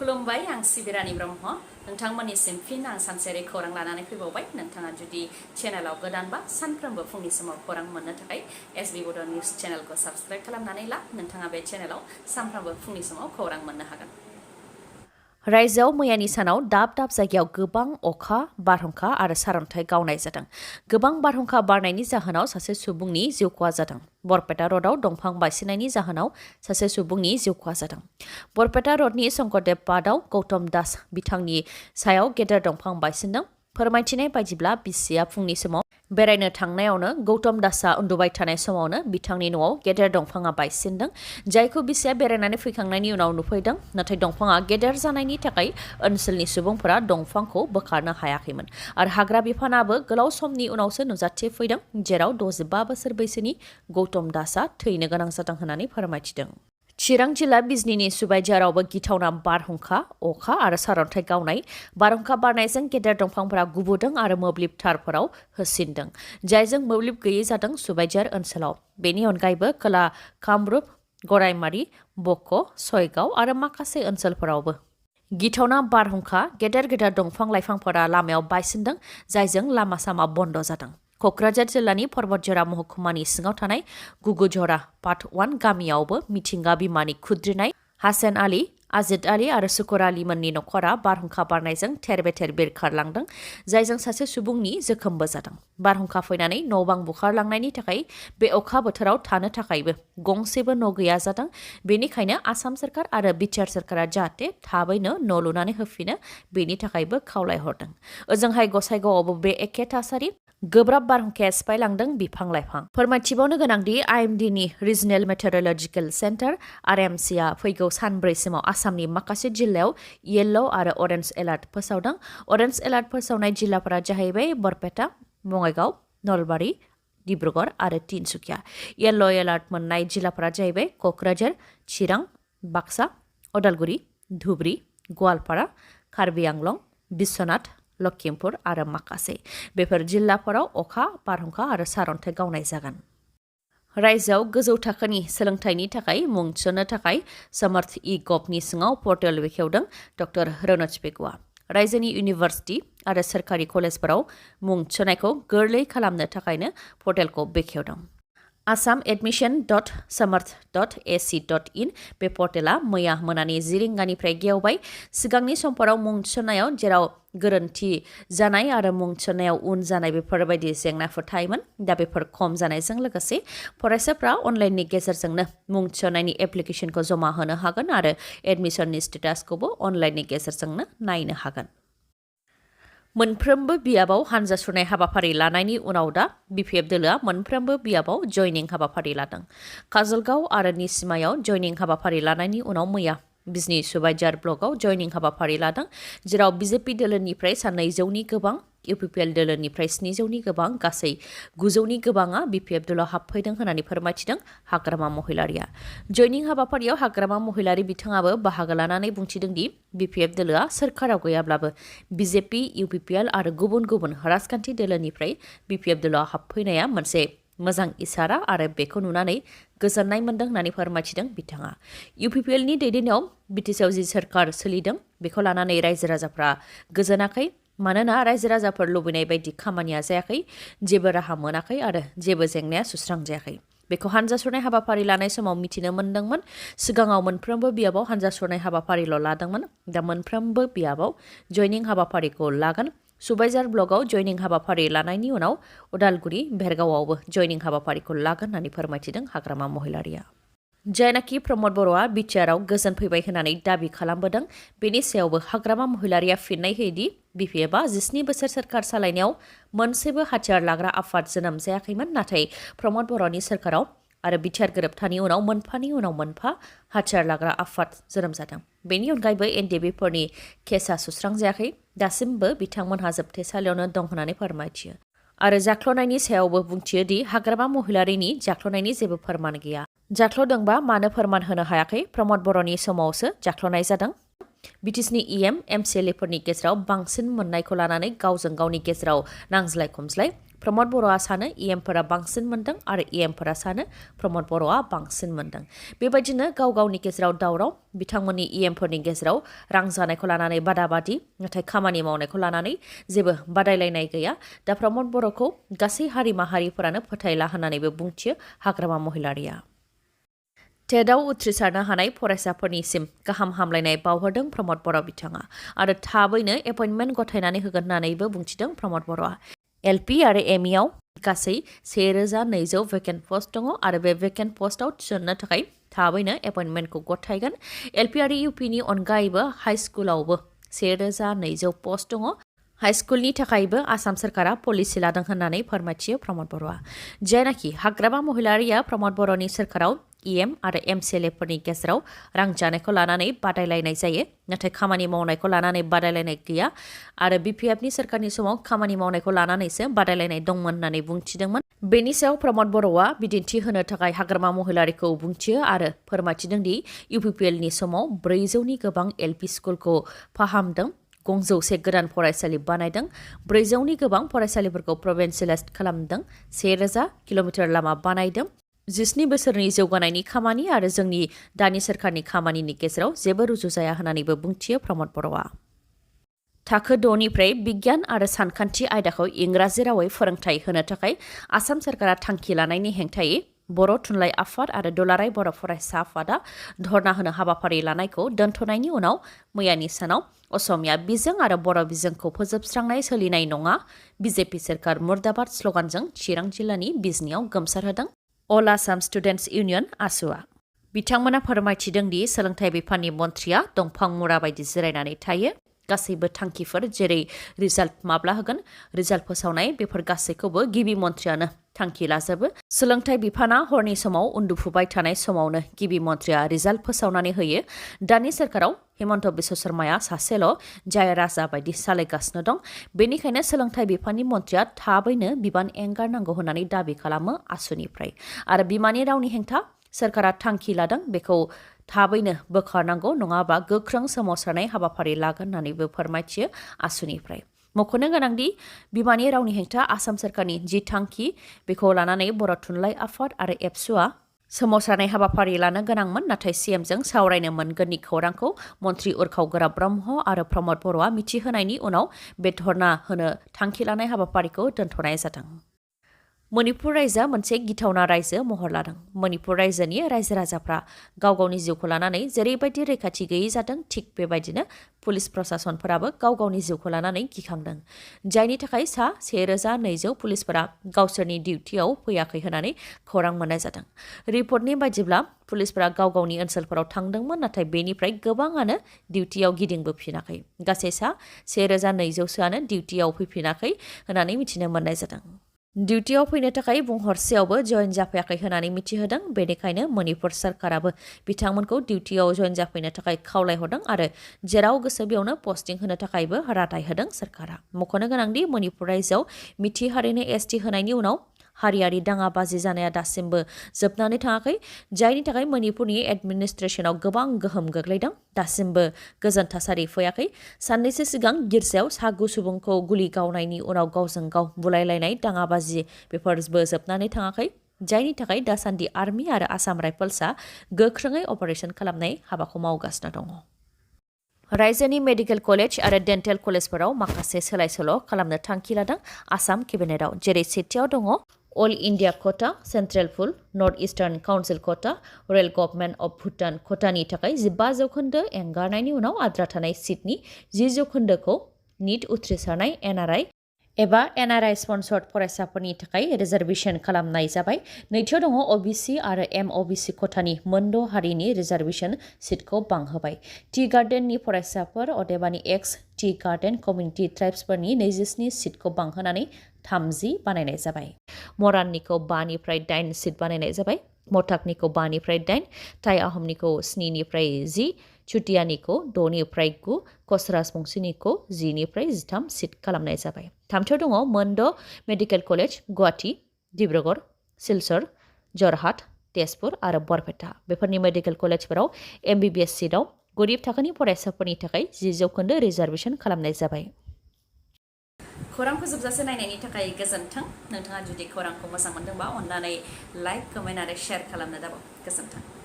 खुलुमबाय आं सिबिरानि ब्रह्म नोंथांमोननिसिम फिन आं सानसेयारि खौरां लानानै फैबावबाय नोंथाङा जुदि चेनेलाव गोदानबा सानफ्रोमबो फुंनि समाव खौरां मोननो थाखाय SBbodo News चेनेलखौ साबस्क्राइब खालामनानै ला नोंथाङा बे चेनेलाव सानफ्रोमबो फुंनि समाव खौरां मोननो हागोन। रायजोआव मैयानि सानाव दाब दाब जायगायाव गोबां अखा बारहुंखा आरो सारअन्थाइ गावनाय जादों। गोबां बारहुंखा बारनायनि जाहोनाव सासे सुबुंनि जिउ खहा जादों। बरपेटा र'डआव दंफां बायसिननायनि जाहोनाव सासे सुबुंनि जिउ खहा जादों। बरपेटा र'डनि शंकरदेव पार्कआव गौतम दास बिथांनि सायाव गेदेर दंफां बायसिनदों। फोरमायथिनाय बायदिब्ला बिसिया फुंनि समाव बेरायनो थांनायावनो गौतम दासआ उन्दुबाय थानाय समावनो बिथांनि न'आव गेदेर दंफाङा बायसिनदों, जायखौ बिसिया बेरायनानै फैखांनायनि उनाव नुफैदों। नाथाय दंफाङा गेदेर जानायनि थाखाय ओनसोलनि सुबुंफोरा दंफांखौ बोखारनो हायाखैमोन आरो हाग्रा बिफानाबो गोलाव समनि उनावसो नुजाथिफैदों, जेराव 65 बोसोर बैसोनि गौतम दासआ थैनो गोनां जादों होननानै फोरमायथिदों। चिरां जिल्ला बिजनीनि सुबाइझारावबो गिथावना बारहुंखा, अखा आरो सारअन्थाइ गावनाय। बारहुंखा बारनायजों गेदेर दंफांफोरा गुबुदों आरो मोब्लिब तारफोराव होसिनदों, जायजों मोब्लिब गैयै जादों सुबाइझार ओनसोलाव। बेनि अनगायैबो खोला कामरुप, गरायमारि, बक', सयगाव आरो माखासे ओनसोलफोरावबो गिथावना बारहुंखा, गेदेर गेदेर दंफां लाइफांफोरा लामायाव बायसिनदों, जायजों लामा सामा बन्द जादों। क'क्राझार जिल्लानि पर्बतझरा महकुमानि सिङाव थानाय गुगुझरा पार्ट 1 गामियावबो मिथिंगा बिमानि खुद्रिनाय हासेन आली, आजिद आली आरो सुकुर आलीमोननि नखरा बारहुंखा बारनायजों थेर बेथेर बिरखारलांदों, जायजों सासे सुबुंनि जोखोमबो जादों। बारहुंखा फैनानै न' बां बुखारलांनायनि थाखाय बे अखा बोथोराव थानो थाखायबो गंसेबो न' गैया जादों। बेनिखायनो आसाम सरकार आरो बिटिआर सरकारा जाहाथे थाबैनो न' लुनानै होफिनो, बेनि थाखायबो खावलायहरदों। ओजोंहाय गसाइगावआवबो बे एखे थासारि। गोब्राब बारहुंखाया सिफायलांदों बिफां लाइफां। फोरमायथिबावनो गोनांदि IMDनि रिजनेल मेटेरलजिकेल सेन्टार RMCआ फैगौ सानब्रैसिमाव आसामनि माखासे जिल्लायाव येल्ल' आरो अरेन्ज एलार्ट फोसावदों। अरेन्ज एलार्ट फोसावनाय जिल्लाफोरा जाहैबाय बरपेटा, बङाइगाव, नलबारि, डिब्रुगड़ आरो तिनसुकिया। येल्ल' एलार्ट मोननाय जिल्लाफोरा जाहैबाय क'क्राझार, चिरां, बाक्सा, उदालगुरि, धुबरी, गवालपारा, कार्बि आंलं, बिश्वनाथ, लखिमपुर आरो माखासे। बेफोर जिल्लाफोराव अखा, बारहुंखा आरो सारअन्थाइ गावनाय जागोन। रायजोआव गोजौ थाखोनि सोलोंथाइनि थाखाय मुं थिसननो थाखाय समर्थ ई-गभनि सिङाव पर्टेल बेखेवदों डक्टर रनज पेगुआ। रायजोनि इउनिभार्सिटि आरो सोरखारि कलेजफोराव मुं थिसननायखौ गोरलै खालामनो थाखायनो पर्टेलखौ बेखेवदों। assam.समर्थ.ac.in बे पर्टेला मैया मोनानि 10 रिंगानिफ्राय गेवबाय। सिगांनि समफोराव मुं थिसननायाव जेराव गोरोन्थि जानाय आरो मुं थिसननायाव उन जानाय बेफोरबायदि जेंनाफोर थायोमोन, दा बेफोर खम जानायजों लोगोसे फरायसाफ्रा अनलाइननि गेजेरजोंनो मुं थिसननायनि एप्लिकेशनखौ जमा होनो हागोन आरो एडमिशननि स्टेटासखौबो अनलाइननि गेजेरजोंनो नायनो हागोन। मोनफ्रोमबो बियाबाव हानजा सुरनाय हाबाफारि लानायनि उनाव दा BPF दोलोआ मोनफ्रोमबो बियाबाव जयनिं हाबाफारि लादों। काजलगाव आरो निसिमायाव जयनिं हाबाफारि लानायनि उनाव मैया बिजनी सुबाइझार ब्लकआव जयनिं हाबाफारि लादों, जेराव BJP दोलोनिफ्राय 200नि गोबां, UPPL दोलोनिफ्राय 700नि गोबां, गासै 900नि गोबाङा BPF दोलोआव हाबफैदों होननानै फोरमायथिदों हाग्रामा महिलारिया। जयनिं हाबाफारियाव हाग्रामा महिलारि बिथाङाबो बाहागो लानानै बुंथिदों दि BPF दोलोआ सोरखाराव गैयाब्लाबो BJP, UPPL आरो गुबुन गुबुन राजखान्थि दोलोनिफ्राय BPF दोलोआव हाबफैनाया मोनसे मोजां इसारा आरो बेखौ नुनानै गोजोननाय मोन्दों होननानै फोरमायथिदों बिथाङा। UPPLनि दैदेननायाव बिटिसिआव जि सोरखार सोलिदों बेखौ लानानै रायजो राजाफ्रा गोजोनाखै, मानोना रायजो राजाफोर लुबैनाय बायदि खामानिया जायाखै, जेबो राहा मोनाखै आरो जेबो जेंनाया सुस्रांजायाखै। बेखौ हानजा सुरनाय हाबाफारि लानाय समाव मिथिनो मोन्दोंमोन। सिगाङाव मोनफ्रोमबो बियाबाव हानजा सुरनाय हाबाफारिल' लादोंमोन, दा मोनफ्रोमबो बियाबाव जयनिं हाबाफारिखौ लागोन। सुबाइझार ब्लकआव जयनिं हाबाफारि लानायनि उनाव उदालगुरि, भेरगावआवबो जयनिं हाबाफारिखौ लागोन होननानै फोरमायथिदों हाग्रामा महिलारिया। जायनाखि प्रमद बर'आ बिटिआरआव गोजोन फैबाय होननानै दाबि खालामबोदों, बेनि सायावबो हाग्रामा महिलारिया फिननाय होयोदि BPFआ 17 बोसोर सोरखार सालायनायाव मोनसेबो हाथियार लाग्रा आफाद जोनोम जायाखैमोन, नाथाय प्रमद बर'नि सोरखाराव आरो बिटिआर गोरोबथानि उनाव मोनफानि उनाव मोनफा हाथियार लाग्रा आफाद जोनोम जादों। बेनि अनगायैबो NDBफोरनि केसआ सुस्रांजायाखै, दासिमबो बिथांमोनहा जोबथेसालियावनो दं होननानै फोरमायथियो। आरो जाख्ल'नायनि सायावबो बुंथियो दि हाग्रामा महिलारिनि जाख्ल'नायनि जेबो फोरमान गैया। जाख्ल'दोंबा मानो फोरमान होनो हायाखै? प्रमद बर'नि समावसो जाख्ल'नाय जादों। बिटिसिनि इएम एमसिएलएफोरनि गेजेराव बांसिन मोननायखौ लानानै गावजों गावनि गेजेराव नांज्लाय खमज्लाय प्रमद बर'आ सानो इएमफोरा बांसिन मोनदों आरो इएमफोरा सानो प्रमद बर'आ बांसिन मोनदों। बेबायदिनो गाव गावनि गेजेराव दावराव बिथांमोननि इएमफोरनि गेजेराव रां जानायखौ लानानै बादाबादि नाथाय खामानि मावनायखौ लानानै जेबो बादायलायनाय गैया। दा प्रमद बर'खौ गासै हारि माहारिफोरानो फोथायला होननानैबो बुंथियो हाग्रामा महिलारिया। टेटआव उथ्रिसारनो हानाय फरायसाफोरनिसिम गाहाम हामलायनाय बावहरदों प्रमद बर' बिथाङा आरो थाबैनो एपइन्टमेन्ट गथायनानै होगोन होननानैबो बुंथिदों प्रमद बर'आ। एलपि आरो एमइआव गासै 1200 भेकेन्ट पस्ट दङ आरो बे भेकेन्ट पस्टआव थिसननो थाखाय थाबैनो एपइन्टमेन्टखौ गथायगोन। एलपि आरो इउपिनि अनगायैबो हाइ स्कुलावबो 1200 पस्ट दङ। हाई स्कुलनि थाखायबो आसाम सरकारा पलिसि लादों होननानै फोरमायथियो प्रमद बर'आ। जायनाखि हाग्रामा महिलारिया प्रमद बर'नि सोरखाराव इएम आरो एमसिएलएफोरनि गेजेराव रां जानायखौ लानानै बादायलायनाय जायो नाथाय खामानि मावनायखौ लानानै बादायलायनाय गैया आरो बिपिएफनि सोरखारनि समाव खामानि मावनायखौ लानानैसो बादायलायनाय दंमोन होननानै बुंथिदोंमोन। बेनि सायाव प्रमद बर'आ बिदिन्थि होनो थाखाय हाग्रामा महिलारिखौ बुंथियो आरो फोरमायथिदों दि इउपिपिएलनि समाव 400नि गोबां एलपि स्कुलखौ फाहामदों, 500 गोदान फरायसालि बानायदों, 400नि गोबां फरायसालिफोरखौ प्रभिन्सियेलाइज खालामदों, 1000 किल'मिटार लामा बानायदों। 17 बोसोरनि जौगानायनि खामानि आरो जोंनि दानि सोरखारनि खामानिनि गेजेराव जेबो रुजुजाया होननानैबो बुंथियो प्रमद बर'आ। थाखो 6निफ्राय बिगियान आरो सानखान्थि आयदाखौ इंराजि रावै फोरोंथाय होनो थाखाय आसाम सोरखारा थांखि लानायनि हेंथायै बर' थुनलाइ आफाद आरो दुलाराय बर' फरायसा आफादा धर्ना होनो हाबाफारि लानायखौ दोनथ'नायनि उनाव मैयानि सानाव असमिया बिजों आरो बर' बिजोंखौ फोजोबस्रांनाय सोलिनाय नङा बिजेपि सोरखार मुर्दाबाद स्लगानजों चिरां जिल्लानि बिजनियाव गोमसारहोदों अल आसाम स्टुडेन्टस इउनियन आसुआ। बिथांमोना फोरमायथिदों दि सोलोंथाइ बिफाननि मन्थ्रिया दंफां मुरा बायदि जिरायनानै थायो। गासैबो थांखिफोर जेरै रिजाल्ट माब्ला होगोन, रिजाल्ट फोसावनाय बेफोर गासैखौबो गिबि मन्थ्रियानो थांखि लाजोबो। सोलोंथाइ बिफाना हरनि समाव उन्दुफुबाय थानाय समावनो गिबि मन्थ्रिया रिजाल्ट फोसावनानै होयो। दानि सोरखाराव हेमन्त बिश्व शर्माया सासेल' जाय राजा बायदि सालायगासिनो दं। बेनिखायनो सोलोंथाइ बिफाननि मन्थ्रिया थाबैनो बिबान एंगारनांगौ होननानै दाबि खालामो आसुनिफ्राय आरो बिमानि रावनि हेंथा सोरखारा थांखि लादों बेखौ थाबैनो बोखारनांगौ नङाबा गोख्रों सोमावसारनाय हाबाफारि लागोन होननानैबो फोरमायथियो आसुनिफ्राय। मख'नो गोनांदि बिमानि रावनि हेंथा आसाम सोरखारनि जि थांखि बेखौ लानानै बर' थुनलाइ आफाद आरो एबसुआ सोमावसारनाय हाबाफारि लानो गोनांमोन नाथाय सिएमजों सावरायनो मोनगोननि खौरांखौ मन्थ्रि उर्खाव ब्रह्म आरो प्रमद बर'आ मिथिहोनायनि उनाव बे धर्ना होनो थांखि लानाय हाबाफारिखौ दोनथ'नाय जादों। मणिपुर रायजोआ मोनसे गिथावना रायजो महर लादों। मणिपुर रायजोनि रायजो राजाफ्रा गाव गावनि जिउखौ लानानै जेरैबायदि रैखाथि गैयै जादों थिग बेबायदिनो पुलिस प्रशासनफोराबो गाव गावनि जिउखौ लानानै गिखांदों। जायनि थाखाय 1200 पुलिसफोरा गावसोरनि डिउटियाव फैयाखै होननानै खौरां मोननाय जादों। रिपर्टनि बायदिब्ला पुलिसफोरा गाव गावनि ओनसोलफोराव थांदोंमोन नाथाय बेनिफ्राय गोबाङानो डिउटियाव गिदिंबोफिनाखै। गासै 1200सोआनो डिउटियाव फैफिनाखै होननानै मिथिनो मोननाय जादों। डिउटियाव फैनो थाखाय बुंहरसेयावबो जयेन जाफैयाखै होननानै मिथिहोदों। बेनिखायनो मणिपुर सोरखाराबो बिथांमोनखौ डिउटियाव जयेन जाफैनो थाखाय खावलायहरदों आरो जेराव गोसो बेयावनो पस्टिं होनो थाखायबो रादाय होदों सोरखारा। मख'नो गोनांदि मणिपुर रायजोआव मिथि हारिनो एसटि होनायनि उनाव हारियारि दाङाबाजि जानाया दासिमबो जोबनानै थाङाखै जायनि थाखाय मणिपुरनि एडमिनिस्ट्रेसनाव गोबां गोहोम गोग्लैदों। दासिमबो गोजोन थासारि फैयाखै। साननैसो सिगां गिर्जायाव 7 सुबुंखौ गुलि गावनायनि उनाव गावजों गाव बुलायलायनाय दाङाबाजि बेफोरबो जोबनानै थाङाखै जायनि थाखाय दासान्दि आर्मि आरो आसाम राइफल्सआ गोख्रोङै अपारेशन खालामनाय हाबाखौ मावगासिनो दङ। रायजोनि मेडिकेल कलेज आरो डेन्टेल कलेजफोराव माखासे सोलाय सोल' खालामनो थांखि लादों आसाम केबिनेटआव। जेरै सेथियाव दङ अल इन्डिया ख'टा, central pool, north eastern council ख'टा, रयेल गभर्नमेन्ट अफ भुटान ख'टानि थाखाय 15% एंगारनायनि उनाव आद्रा थानाय सिटनि 10% निट उथ्रिसारनाय एनआरआइ एबा एनआरआइ स्पन्सर्ड फरायसाफोरनि थाखाय रिजार्भेसन खालामनाय जाबाय। नैथियाव दङ अबिसि आरो एमअबिसि ख'टानि मोनद' हारिनि रिजार्भेसन सिटखौ बांहोबाय। टि गार्डेननि फरायसाफोर अदेबानि एक्स टि गार्डेन कमिउनिटि ट्राइब्सफोरनि 27 सिटखौ बांहोनानै 30 बानायनाय जाबाय। मराननिखौ 5निफ्राय 8 सिट बानायनाय जाबाय। मटाकनिखौ 5निफ्राय 8, टाइ आहमनिखौ 7निफ्राय 10, चुटियानिखौ 6निफ्राय 9, कच राजबंशीनिखौ 10निफ्राय 13 सिट खालामनाय जाबाय। थामथियाव दङ मोनद' मेडिकेल कलेज गुवाहाटी, डिब्रुगड़, सिलचर, जरहाट, तेजपुर आरो बरपेटा। बेफोरनि मेडिकेल कलेजफोराव एमबिबिएस सिटआव गरिब थाखोनि फरायसाफोरनि थाखाय 10% रिजार्भेसन खालामनाय जाबाय। खौरांखौ जोबजासे नायनायनि थाखाय गोजोन्थों। नोंथाङा जुदि खौरांखौ मोजां मोनदोंबा अननानै लाइक, कमेन्ट आरो शेयार खालामनो दाबाव। गोजोन्थों।